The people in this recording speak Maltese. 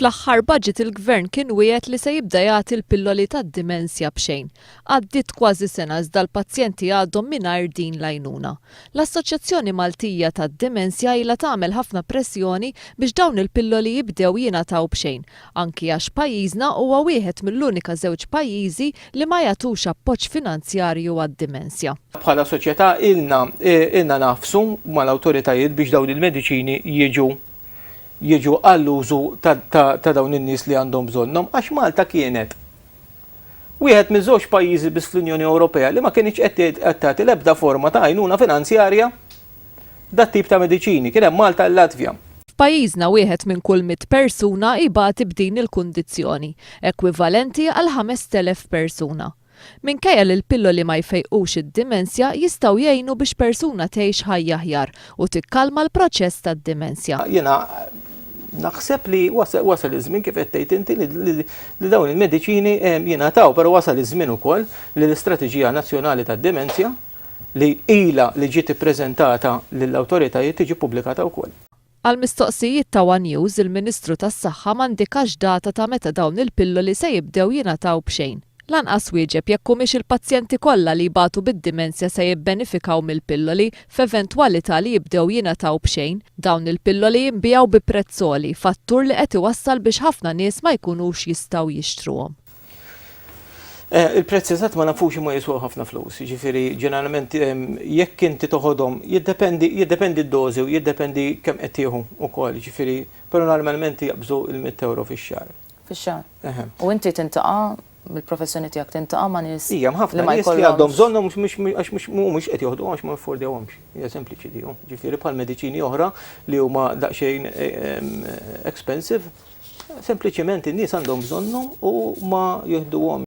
Fl-aħħar budget il-Gvern kien wiegħed li se jibda jagħti l-pilloli tad-dimensja b'xejn. Għaddiet kważi sena iżda l-pazjenti għadhom mingħajr din l-għajnuna. L-Assoċjazzjoni Maltija tad-Dimensja ilha tagħmel ħafna pressjoni biex dawn il-pilloli jibdew jingħataw b'xejn, anki għax pajjiżna huwa wieħed mill-unika żewġ pajjiżi li ma jagħtux appoġġ finanzjarju għad-dimensja. Bħala soċjetà ilna ilna nagħfsu mal-awtoritajiet biex dawn il-mediċini jiġu jiġu għall-użu ta' dawn in-nies li għandhom bżonnhom għax Malta kienet wieħed minn żewġ pajjiżi biss fl-Unjoni Ewropea li ma kinitx qed tagħti l-ebda forma ta' għajnuna finanzjarja dat-tip ta' mediċini. Kien hemm Malta l-Latvja. F'pajjiżna wieħed minn kull 100 persuna jbati b'din il-kundizzjoni, ekwivalenti għal 5,000 persuna. Minkejja li l-pilloli ma jfejqux id-dimensja, jistgħu jgħinu biex persuna tgħix ħajja aħjar u tikkalma l-proċess tad-dimensja. Jiena naħseb li wasal iż-żmien kif qed tgħid inti li dawn il-mediċini jingħataw, però wasal iż-żmien ukoll li l-Istrateġija Nazzjonali tad-Dimensja li ilha li ġiet ippreżentata lill-awtoritajiet tiġi ppubblikata wkoll. Għall-mistoqsijiet ta' one News, il-Ministru tas-Saħħa ma ndikax data ta' meta dawn il-pilloli se jibdew jingħataw b'xejn. Lanqas wieġeb jekk humiex il-pazjenti kollha li jbatu bid-dimensja se jibbenifikaw mill-pilloli f'eventwalità li jibdew jingħataw b'xejn. Dawn il-pilloli jinbiegħu bi prezz għoli, fattur li qed iwassal biex ħafna nies ma jkunux jistgħu jixtruhom. Il-prezz eżatt ma nafux imma jiswew ħafna flus. Jiġifieri ġeneralment jekk inti toħodhom jiddependi jiddependi d-dożi u jiddependi kemm qed tieħu wkoll, jiġifieri però normalment jaqbżu l-100 ewro fix-xahar. Fix-xahar. Eħe. U inti tintaqa' mill-professjoni tiegħek tintaqa' ma' nies Ija, hemm ħafna nies li għandhom bżonnhom mhux għax mhux mhumiex qed joħduhom għax ma jaffordjawhomx. Hija sempliċi di, Ġifieri bħal mediċini oħra li huma daqsxejn expensive, Sempliċement in-nies għandhom bżonnhom u ma jieħduhomx.